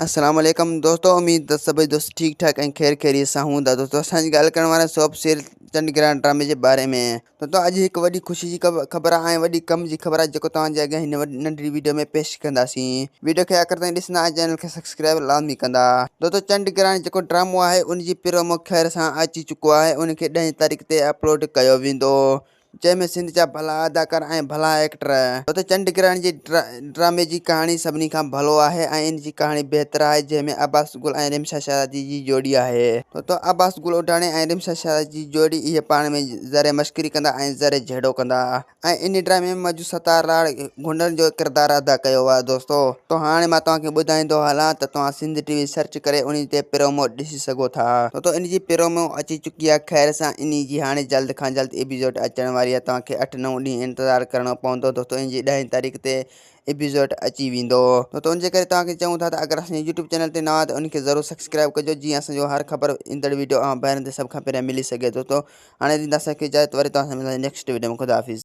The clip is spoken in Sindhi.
السلام عليڪم دوستو اميد ته سڀئي دوست ٺيڪ ٺاڪ ۽ خير خيريت سان هوندا دوستو اسان جي ڳالهه ڪرڻ وارا سوپ سيريل چنڊ گرهڻ ڊرامي جي باري ۾ دوستو اڄ هڪ وڏي خوشي جي خبر آهي ۽ وڏي ڪم جي خبر آهي جيڪو توهان جي اڳيان هن ننڍڙي ويڊيو ۾ پيش ڪنداسين ويڊيو کي آخر تائين ڏسندا ۽ چينل کي سبسڪرائب لازمي ڪندا دوستو چنڊ گرهڻ جيڪو ڊرامو آهي ان جي پرومو خير سان اچي چڪو آهي ان کي ڏهين تاريخ تي اپلوڊ ڪيو ويندو جنهن ۾ سنڌ جا ڀلا اداڪار ۽ ڀلا ايڪٽر. ڇو ته چنڊ گرهڻ جي ڊرامي جي ڪهاڻي سڀني کان ڀلو آهي ۽ ان جي ڪهاڻي بهتر آهي جنهن ۾ عباس گل ۽ رمشا شهزادي جي جوڙي آهي. ڇو ته عباس گل اوڍاڻي ۽ رمشا شهزادي جي جوڙي اهي پاڻ ۾ ذري مشڪري ڪندا ۽ ذري جهيڙو ڪندا ۽ ان ڊرامي ۾ موجود ستار لاڙ گهنڊن جو ڪردار ادا ڪيو آهي دوستو تو هاڻي مان توهان کي ٻڌائيندو هلان ته توهان سنڌ ٽي وي سرچ ڪري ان تي پرومو ڏسي سگهو ٿا ڇو ته ان جي پرومو اچي چڪي آهي خير سان انهي جي هاڻي جلد کان جلد ايپيسوڊ اچڻ واري آهي توهان کي اٺ نو ڏينهن انتظار ڪرڻو پوندو دوستو ان جي ڏهين تاريخ تي ايپيسوڊ اچي ويندو دوستو ان جي ڪري توهان کي چئون ٿا ته اگر اسان جي يوٽيوب چينل تي نوان آهيو ته ان کي ضرور سبسڪرائب ڪجو جيئن اسان جو هر خبر ايندڙ ويڊيو اوهان ڀائرن تي سڀ کان پهريان ملي سگهي دوستو هاڻي ڏيندا اسان کي اجازت وري توهان سان ملنداسين نيڪسٽ ويڊيو ۾ خدا حافظ.